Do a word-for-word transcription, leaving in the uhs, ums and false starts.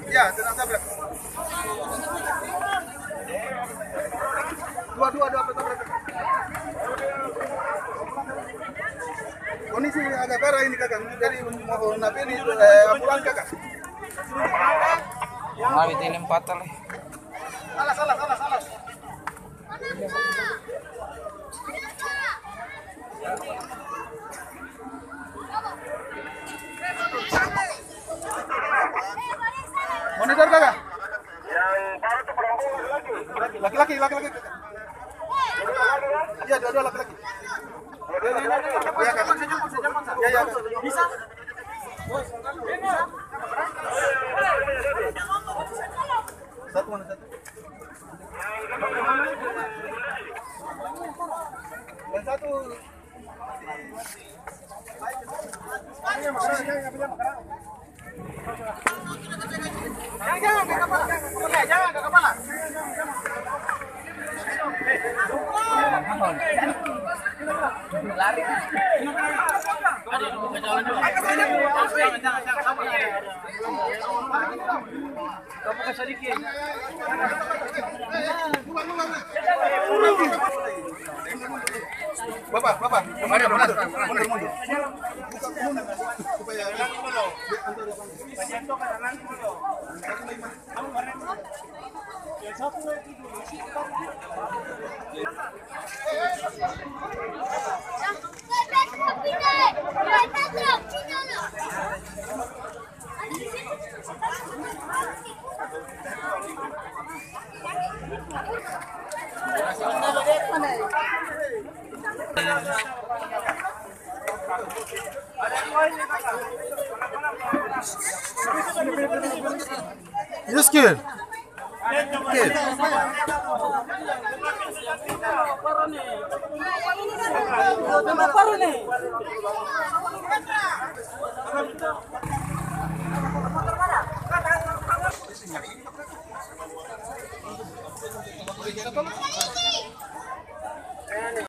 Ya, tenang saja. Dua, dua, dua, betul, betul. Kondisi agak parah ini, Kakak. Jadi, mohon apa ini, eh, ambulans, Kakak. Mari, tilim patah, leh. Salah, salah, salah, salah. Monitor, Kakak? Laki-laki, laki-laki. Iya, dua-dua laki-laki. Iya, Kakak. Iya, iya, Kakak. Satu mana satu? Yang satu. Jangan, jangan ke kepala, jangan ke kepala. Lari. Aduh, buka jalan dulu. Jangan, jangan, jangan. Bapak, bapak, mundur, mundur, mundur, mundur. Supaya Yuskil. Oke.